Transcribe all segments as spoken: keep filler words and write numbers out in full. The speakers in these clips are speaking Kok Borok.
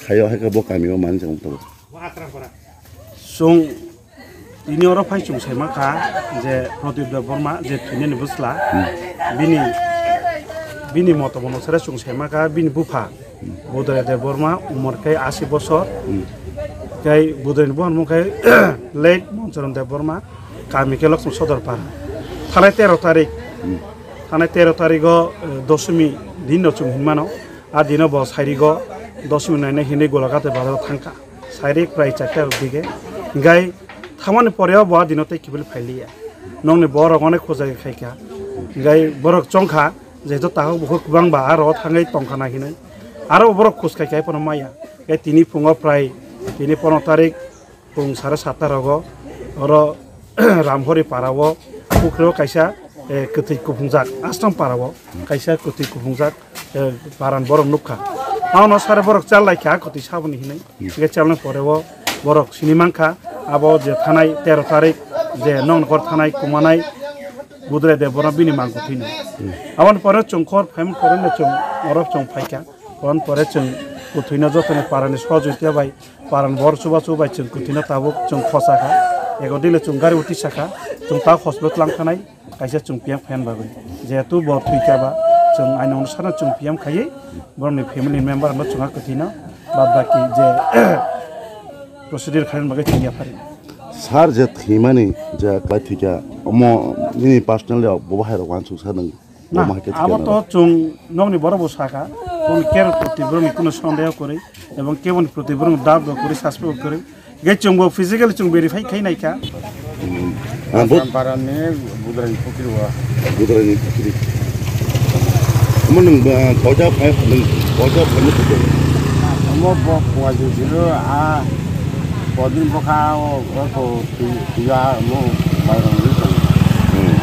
Khayo hai khe bo kami o manwi chwng tongo. Chwng tini oro phai chwng sai mankha je Pradip Debbarma je thwinani bwsla, bini, bini moto bono sere chwng sai mankha bini bupha Budrai Debbarma umor khe asi bosor, tei Budrai ni buhan mung khe late Moncharan Debbarma, kami khe Lokchong Sodor Para. Thanai tero tarik, thanai tero tarigo, eh, dosomi din no chwng hinmano. A dino bo sairigo dosomi nainai hinwi Golaghat bazaro thangkha. Sairik prai charta rok dige. Hinkhe thangmani poreo bo a dino tei kiphilwi phailiya. Nokni borok onek khojagwi khaikha. Hinkhe borok chongkha, jehetu takhuk bukhuk kwbangba aro thangwi tongkha na hinwi. Aro borok khoj khaikha, haiphano maya. Hinkhe tini phungo prai tini pono tarik, pung sare satta rogo oro Ramhori para o pukhri o kaisa, eh, kwthwi kuphungjak, Ashram para o kaisa kwthwi kuphungjak, eh, paran borok nukha. Abono sare borok chal laikha kwthwi saboni hinwi. Hingke chalni pore o borok sini mankha, abo je thanai tero tarik je noknokor thanai kumanai Budrai Debbarma bini mang kwthwino. Aboni pore chwng khor phaimani pore no chwng oro chwng phaikha. Aboni pore chwng kwthwino jotoni parani sohojogita bai Paran bor chubachu bai chwng kwthwino tabuk chwng khosakha. Ego dile chwng gari utisakha. Chwng ta hospital twlang thanai kaisa chwng P M khayan bagwi. Jehetu bo thwikha ba chwng aino onusano chwng P M khaiwi borokni family member no chwng kwthwino bad baki je procedure khayan bagwi chwng yaphari. Sir je thwimani je kwlai thwikha omo nini personally bo bahai rok uansuk sa nang. Na, omo hai khe abo thwikha to nang. Chwng nokni borok bo sakha, chwng kebo proti borokni kuno sondeho kwrwi, ebong keboni proti borok dab bo kwrwi, suspect bo kwrwi. Ge chwng bo physically chwng verify khai naikha. Hmm. Ah, bo- Asam parani Budrai ni pukri o. Budrai ni pukri. Omo nwng, ah, koita phai, nwng koita phai ni pukri. Omo bo kuwa jisiro a kodin bokha o, o ko Twi-, twiya mo bairang ri tong. Hmm.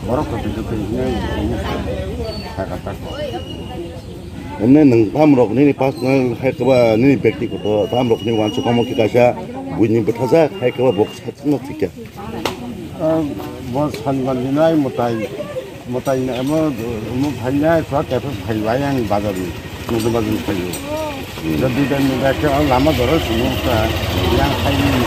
Borok kwtwi kwtwi hinwi saka tako. Emne nwng tamrok nini personal hai kwba nini byaktigoto tamrok ni uansukma khe kaisa buini bwthajak hai kwba bo sakno thwikha. Ah, bo sanibar dinai mwtai, mwtai na emo, emo phainai, khwa kepha phaibai ang bazar ni, nokni bazar ni phaio. Hmm. Da dui dan ni da khe o lama doro simo kha, yang phaini.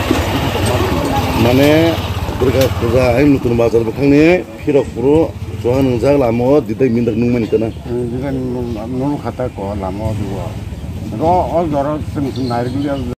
Mane, Durga Puja, ai nutun bazar bwkhangni phirok phuru chuha nwngjak lama o didai mindak nungmani kana. Hmm, didai nung, nung khata ko lama o duo. Ro o doro chwng nairguli.